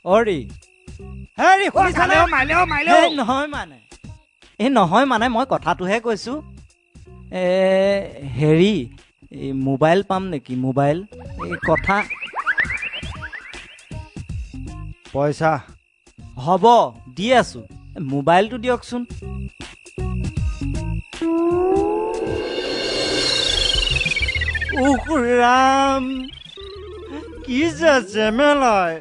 অৰি হেৰি শুনিছানে? নহয় মানে এই নহয় মানে মই কথাটোহে কৈছোঁ। হেৰি এই মোবাইল পাম নেকি? মোবাইল এই কথা পইচা হ'ব দি আছোঁ, মোবাইলটো দিয়কচোন। উহ ৰাম, কি যে জেমেলাই!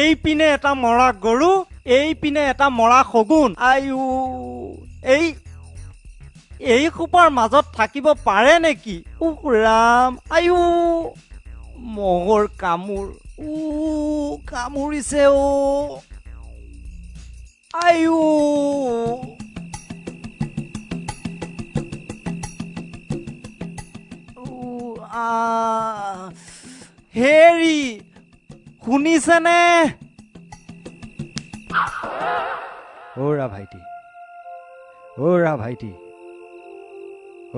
এইপিনে এটা মৰা গৰু, এইপিনে এটা মৰা শগুন। আইও, এই এই সোপাৰ মাজত থাকিব পাৰে নেকি? উহ ৰাম, আইও, মহৰ কামোৰ, উ কামুৰিছে অ', আইও। হেৰি শুনিছেনে? অ'ৰা ভাইটি, অ'ৰা ভাইটি,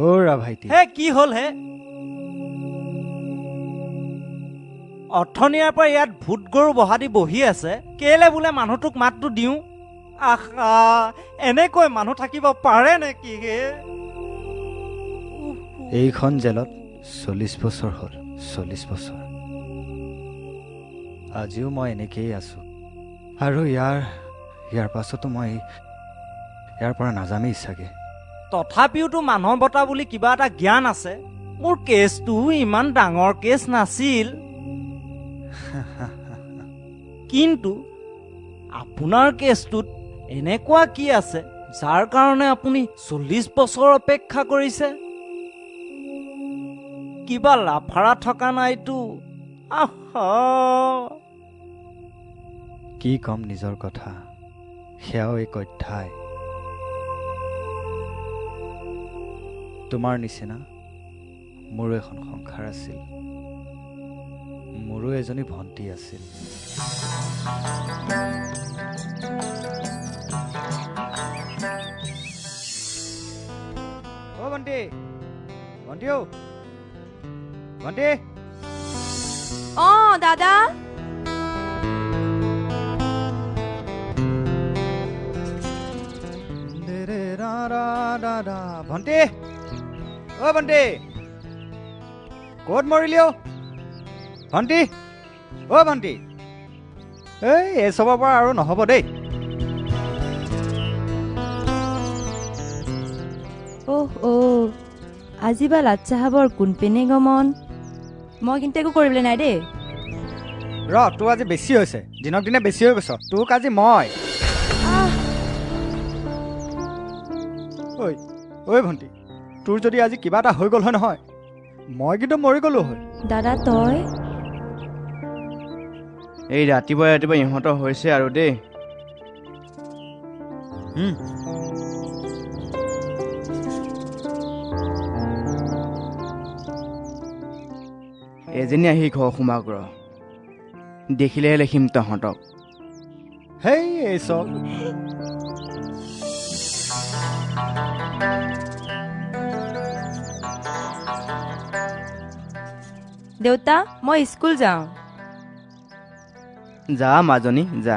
অ'ৰা ভাইটি। হে কি হ'ল হে? অথনিয়াৰ পৰা ইয়াত ভূত গৰু বহা দি বহি আছে, কেলে বোলে মানুহটোক মাতটো দিওঁ? আহা, এনেকৈ মানুহ থাকিব পাৰে নেকি হে? এইখন জেলত 40 বছৰ হ'ল, 40 বছৰ। আজিও মই এনেকেই আছোঁ, আৰু ইয়াৰ পাছতো মই ইয়াৰ পৰা নাযামেই চাগে। তথাপিওতো মানৱতা বুলি কিবা এটা জ্ঞান আছে। মোৰ কেছটোও ইমান ডাঙৰ কেছ নাছিল, কিন্তু আপোনাৰ কেছটোত এনেকুৱা কি আছে যাৰ কাৰণে আপুনি 40 বছৰ অপেক্ষা কৰিছে? কিবা লাফাৰা থকা নাইতো? আহা, কি ক'ম নিজৰ কথা, সেয়াও এক অধ্যায়। তোমাৰ নিচিনা মোৰো এখন সংসাৰ আছিল, মোৰো এজনী ভণ্টি আছিল। অ' ভণ্টি, ভণ্টি, অ' ভণ্টি। অ' দাদা, ভণ্টি, অ' ভণ্টি, ক'ত মৰিলি অ' ভণ্টি? অ' ভণ্টি, এই চবৰ পৰা আৰু নহ'ব দেই। অহ অ', আজি বা লাট চাহাবৰ কোনপিনে গমন? মই কিন্তু একো কৰিবলৈ নাই দেই। ৰ, তোৰ আজি বেছি হৈছে, দিনক দিনে বেছি হৈ গৈছ। তোক আজি মই ঐ ঐ ভণ্টি, তোৰ যদি আজি কিবা এটা হৈ গ'ল হয় নহয়, মই কিন্তু মৰি গ'লো হয়। দাদা তই এই ৰাতিপুৱাই ৰাতিপুৱা ইহঁতৰ হৈছে আৰু দেই। এজনী আহি ঘৰ সোমাক ৰ, দেখিলেহে লিখিম তহঁতক। হেই এই চব দেউতা, মই স্কুল যাওঁ। যা মাজনী যা।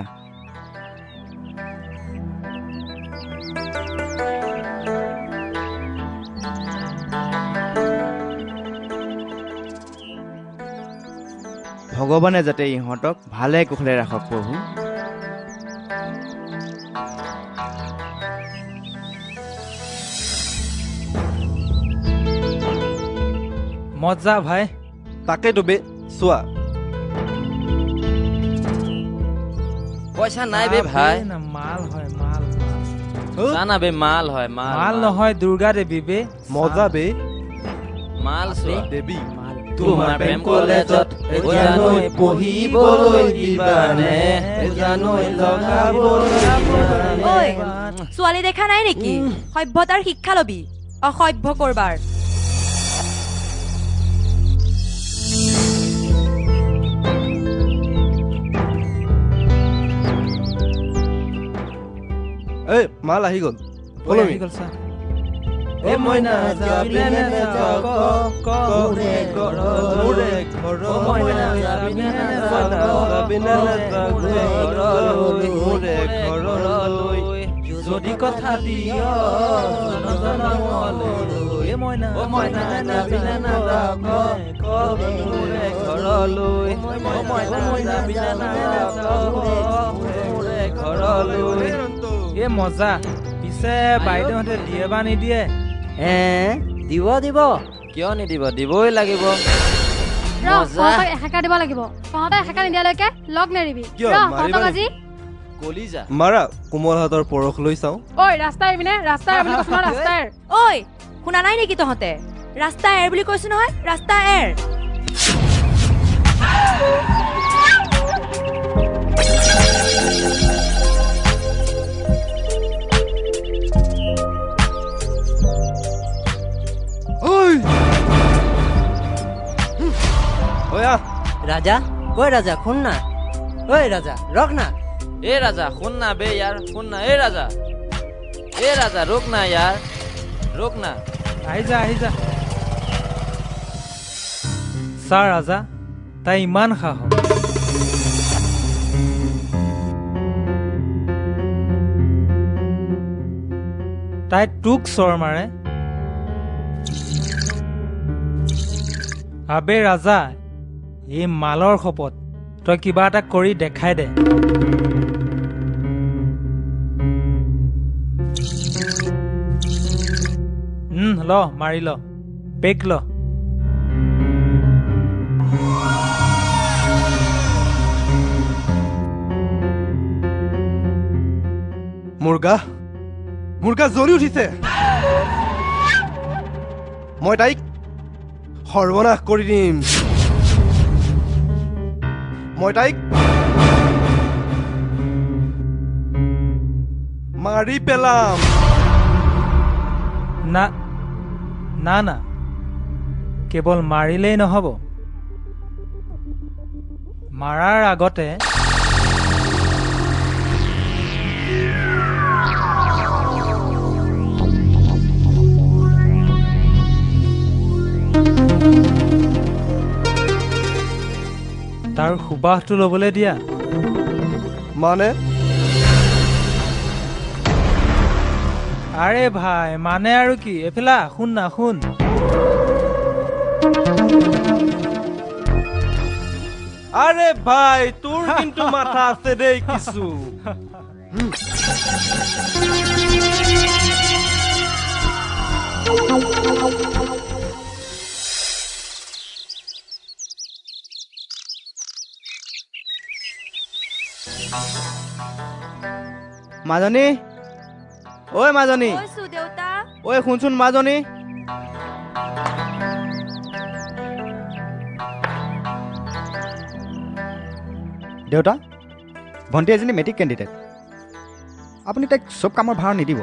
ভগৱানে যাতে ইহঁতক ভালে কুশলে ৰাখক প্ৰভু। মজা ভাই। তাকেতো বে, চোৱা পইচা নাই বে ভাই। মাল হয় মাল, জানা বে মাল হয় মাল। মাল নহয় দুৰ্গা দেৱী বে। মজা বে মাল চোৱা দেৱী। তোমাৰ প্ৰেম কলেজত জানৈ পঢ়িবলৈ দিবানে, জানৈ লগাবলৈ। ঐ ছোৱালী দেখা নাই নেকি? সভ্যতাৰ শিক্ষা লবি, অসভ্য কৰবাৰ। এই মাল আহি গ'ল। আহি গ'ল চা। এ মইনা যাবি নে নাযাওঁ ক ক, মোৰে ঘৰ মোৰে ঘৰ, মইনা যাবি নে নাযাওঁ ক যাবি নে নাযাৱ মোৰে ঘৰলৈ? যদি কথা দিয় জনমলৈ, মইনা মইনা যাবি নে নাযাৱ মোৰে ঘৰলৈ? মইনা যাবি নে নাযাৱ মোৰে ঘৰলৈ? এ মজা, পিছে বাইদেউহঁতে দিয়ে বা নিদিয়ে? হে, দিব দিব, কিয় নিদিব, দিবই লাগিব। এসেকা দিব লাগিব তহঁতে, এসেকা নিদিয়ালৈকে লগ নেৰিবি। তহঁতক আজি কলিজা মাৰা কোমল হাতৰ পৰশ লৈ চাওঁ। ঐ ৰাস্তা এৰিবিনে? ৰাস্তা এৰ বুলি কৈছো নহয়, ৰাস্তা এৰ। ঐ শুনা নাই নেকি তহঁতে? ৰাস্তা এৰ বুলি কৈছো নহয়, ৰাস্তা এৰ। ৰাজা, ঐ ৰাজা শুন না, ঐ ৰাজা ৰখ না। এ ৰাজা শুন না বে ইয়াৰ, শুন না। এ ৰাজা, এ ৰাজা ৰোক না ইয়াৰ, ৰোক না। আহি যা, আহি যা। চা ৰাজা, তাই ইমান সাহস। তাই তোক চৰ মাৰে? আবে ৰাজা, এই মালৰ শপত, তই কিবা এটা কৰি দেখাই দে। ল মাৰি ল, পেক ল। মোৰ গা জ্বলি উঠিছে। মই তাইক সৰ্বনাশ কৰি দিম। মই তাইক মাৰি পেলাম। না না না, কেৱল মাৰিলেই নহ'ব, মাৰাৰ আগতে তাৰ সুবাসটো ল'বলৈ দিয়া। মানে? আৰে ভাই, মানে আৰু কি, এইফালে শুন না, শুন। আৰে ভাই, তোৰ কিন্তু মাথা আছে দেই কিছু। মাজনী, ঐ মাজনী। কৈছো দেউতা। ঐ শুনচোন মাজনী। দেউতা, ভণ্টি এজনী মেট্ৰিক কেণ্ডিডেট, আপুনি তাইক চব কামৰ ভাৰ নিদিব।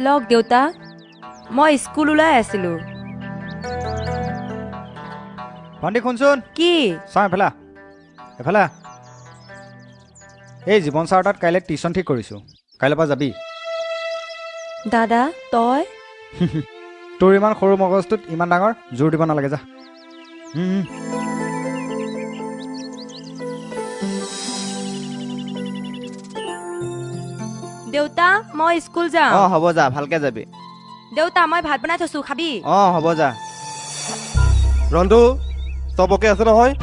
লওক দেউতা, মই স্কুল ওলাই আছিলো। ভণ্টি শুনচোন। কি? চাওঁ এফালে, এফালে। এই জীৱন ছাৰৰ তাত কাইলৈ টিউশ্যন ঠিক কৰিছোঁ, কাইলৈৰ পৰা যাবি। দাদা তই? তোৰ ইমান সৰু মগজটোত ইমান ডাঙৰ জোৰ দিব নালাগে, যা। দেউতা মই স্কুল যাম। অ হ'ব যা, ভালকে যাবি। দেউতা মই ভাত বনাই থৈছো, খাবি? অ হ'ব যা। ৰন্তু, চবকে আছে নহয়?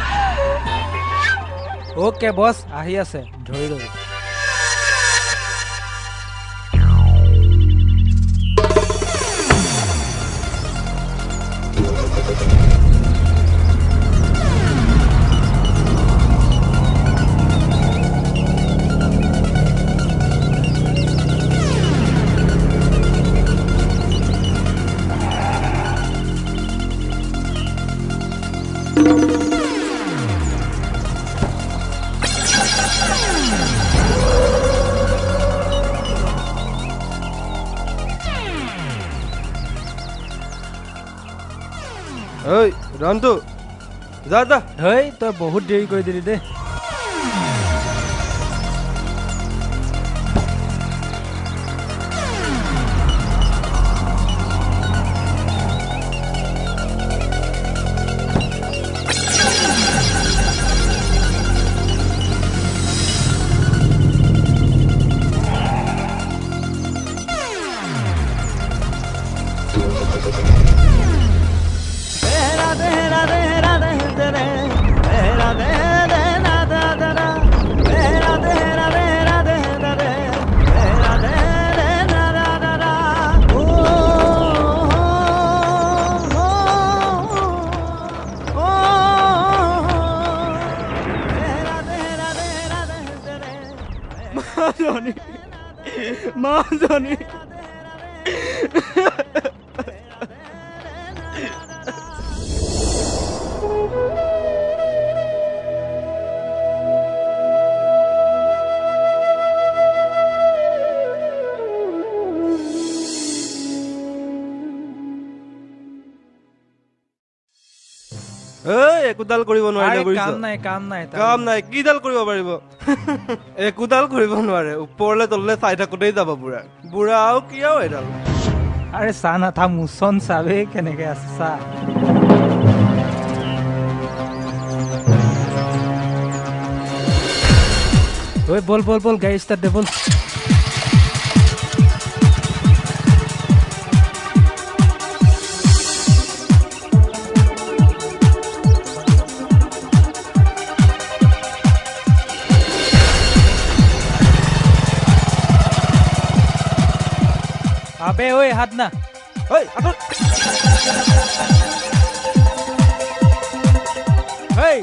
অ'কে বছ, আহি আছে, ধৰি ল'বি। ঐ ৰন্তু, যা যা। হেই তই বহুত দেৰি কৰি দিলি দেই। জনী। একোডাল কৰিব নোৱাৰিলে বুজিছ? কাম নাই, কাম নাই, কাম নাই। কিডাল কৰিব পাৰিব? একোডাল কৰিব নোৱাৰে। ওপৰলে তললে চাই থাকোঁতেই যাব বুঢ়া। বুঢ়া আৰু কি আৰু এডাল। আৰে চা না, থা মোচন চাবে কেনেকে আছে চা। ঐ বল বল বল, গাড়ী ষ্টাৰ্ট দে বল। আবে ঐ হাত না। ঐ আঁতৰ। হেই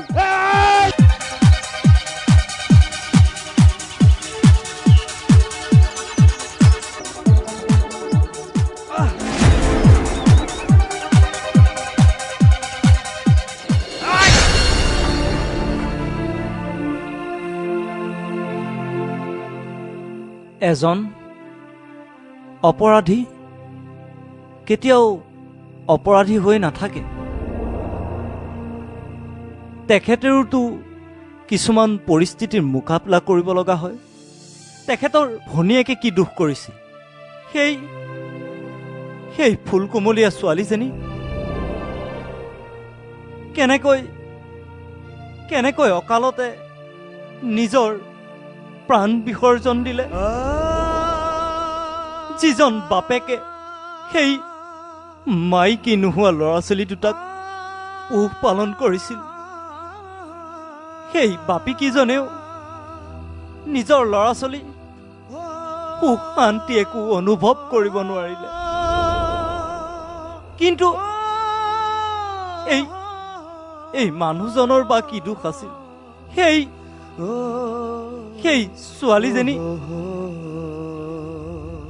এজন অপৰাধী কেতিয়াও অপৰাধী হৈ নাথাকে। তেখেতেৰোতো কিছুমান পৰিস্থিতিৰ মোকাবিলা কৰিব লগা হয়। তেখেতৰ ভনীয়েকে কি দোষ কৰিছিল? সেই সেই ফুলকুমলীয়া ছোৱালীজনী কেনেকৈ কেনেকৈ অকালতে নিজৰ প্ৰাণ বিসৰ্জন দিলে? যিজন বাপেকে সেই মাইকী নোহোৱা ল'ৰা ছোৱালী দুটাক পোহ পালন কৰিছিল, সেই বাপেকীজনেও নিজৰ ল'ৰা ছোৱালী সুখ শান্তি একো অনুভৱ কৰিব নোৱাৰিলে। কিন্তু এই এই মানুহজনৰ বা কি দোষ আছিল? সেই সেই ছোৱালীজনী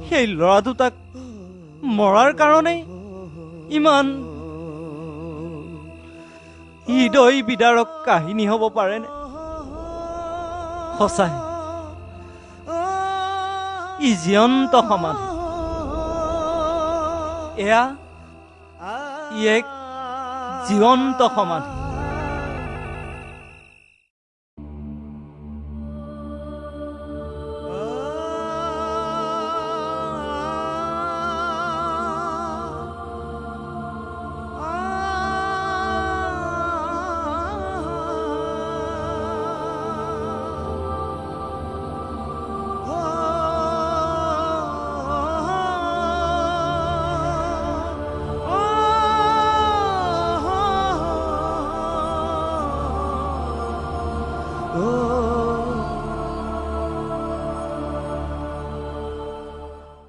সেই ল'ৰা দুটাক মৰাৰ কাৰণেই ইমান হৃদয় বিদাৰক কাহিনী হ'ব পাৰেনে? সঁচাই ই জীৱন্ত সমাধি। এয়া ই এক জীৱন্ত সমাধি।